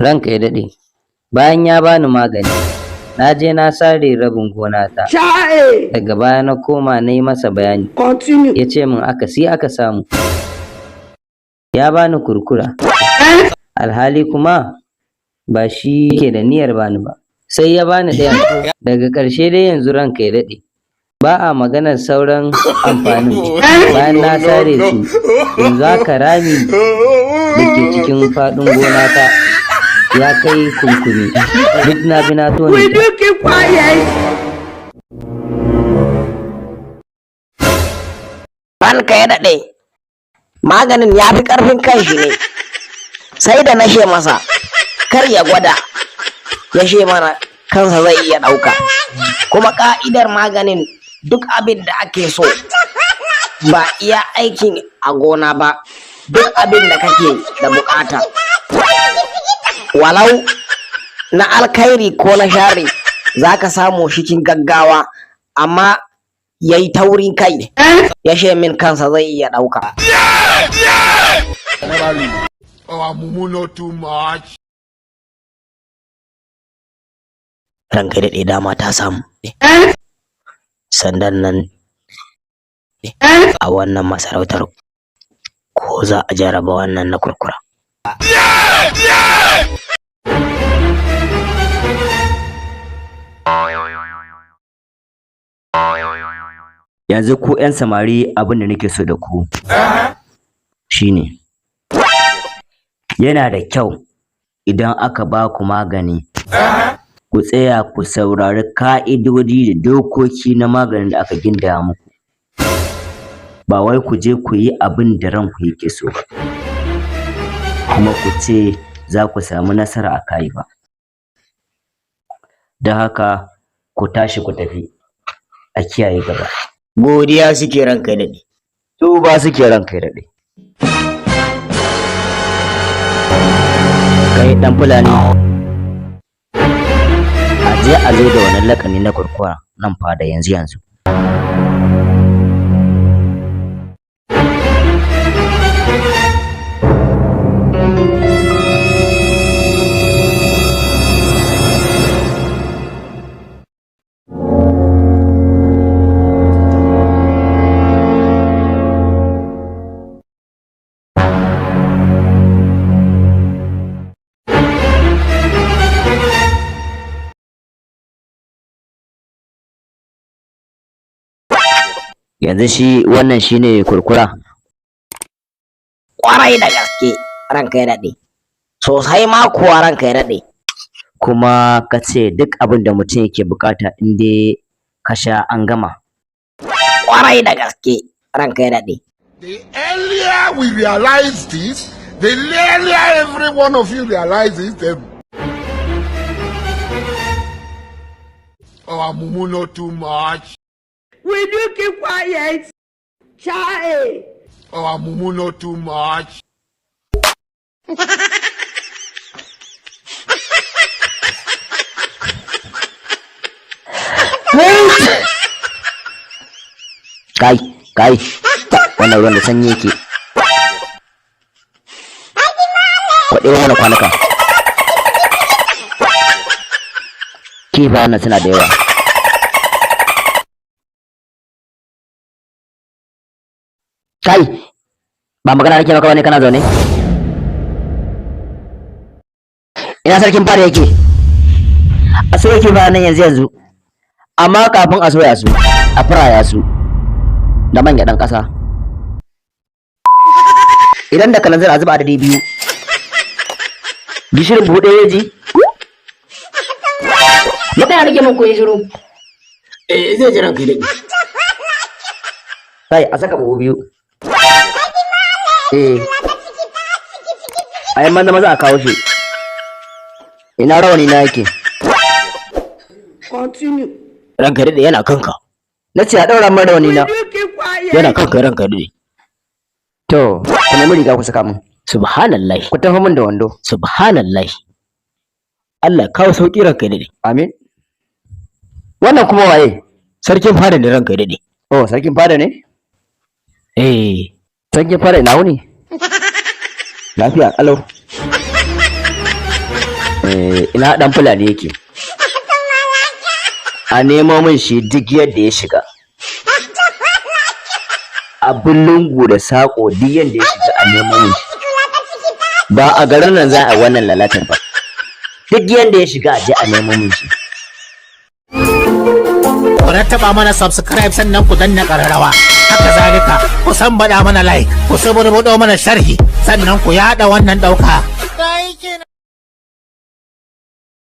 Ranka ya daɗe, bayan ya bani magani, na je na sare rabin gonata. Chai! Daga baya na koma na yi masa bayani. Continue. Ya ce min akasi aka samu. Ya bani kurkura. Alhali kuma ba shi yake da niyyar bani ba. Sai ya bani ɗayan. Daga ƙarshe dai yanzu ranka ya daɗe. Ba a maganar sauran amfanin. Bayan na sare su, yanzu haka rami da ke cikin faɗin gonata ya kai kunkumi. Duk na bi na tone Will ta. you keep quiet? Ranka ya daɗe, maganin ya fi ƙarfin kanshi ne, sai da na she masa, kar ya gwada, ya she mana kansa zai iya ɗauka. Kuma ƙa'idar maganin duk abin da ake so, ba iya aikin a gona ba, duk abin da kake da bukata. Walau na alkhairi ko na shari, za ka samu cikin gaggawa, amma ya yi taurin kai, ya she min kansa zai iya ɗauka. Our mumu not too much. Ranka daɗe, dama ta samu. Sandan nan a wannan masarautar ko za a jaraba wannan na kurkura. Yanzu ku 'yan samari, abin da nake so da ku shine yana da kyau idan aka ba ku magani ku tsaya ku saurari ka'idodi da dokoki na maganin da aka gindaya muku, ba wai ku je ku yi abin da ranku yake so ba kuma ku ce za ku samu nasara a kai ba. Don haka ku tashi ku tafi, a kiyaye gaba. Godiya suke, ranka daɗe. Tuba suke, ranka ya daɗe. Kai ɗan Fulani, a je a zo da wannan laƙani na kurkura nan fada yanzu yanzu. Yanzu shi wannan shine kurkura? Ƙwarai da gaske, ranka ya daɗe. Sosai ma kuwa, ranka ya daɗe. Kuma ka ce duk abin da mutum yake buƙata in dai ka sha an gama? Ƙwarai da gaske, ranka ya daɗe. The earlier we realize this, the earlier every one of you realizes the Our mumu not too much. Will you keep quiet? Chai! Our mumu not too much. Kai, kai, wannan ruwan da sanyi yake. Kwaɗe mana kwanuka. Kifayen nan suna da yawa. Kai, ba magana nake maka bane kana zaune? Ina sarkin fada yake? A soya kifayen nan yanzu yanzu. Amma kafin a soya su, a furaya su da man gyaɗan ƙasa. Idan da kalanzir a zuba adadi biyu. Gishirin buhu ɗaya ji? Magana nake muku yi shiru. Eh, zai ji, ranka ya daɗe. Kai, a saka buhu biyu. Eh. A yi maza maza a kawo shi. Ina rawani na yake? Continue. Ranka ya daɗe, yana kanka. Na ce a ɗaura min rawani na. Will you keep quiet? Yana kanka, ranka ya daɗe. To, ku nemi riga ku saka min. Subhanallah. Ku tafi min da wando. Subhanallah. Allah ya kawo sauƙi, ranka ya daɗe. Amin. Wannan kuma waye? Sarkin fada ne, ranka ya daɗe. Oh, sarkin fada ne? Eh. Sarkin fada, ina wuni? Lafiya kalau. Eh, ina ɗan Fulani yake? A nemo min shi duk yadda ya shiga. A lungu da saƙo, duk yadda ya shiga a nemo min shi. Ba a garin nan za a yi wannan lalatar ba. Duk yadda ya shiga, a je a nemo min shi. Ku rattaba mana subscribe, sannan ku danna ƙararrawa. Haka zalika ku san baɗa mana like, ku suburbuɗo mana sharhi, sannan ku yaɗa wannan ɗauka.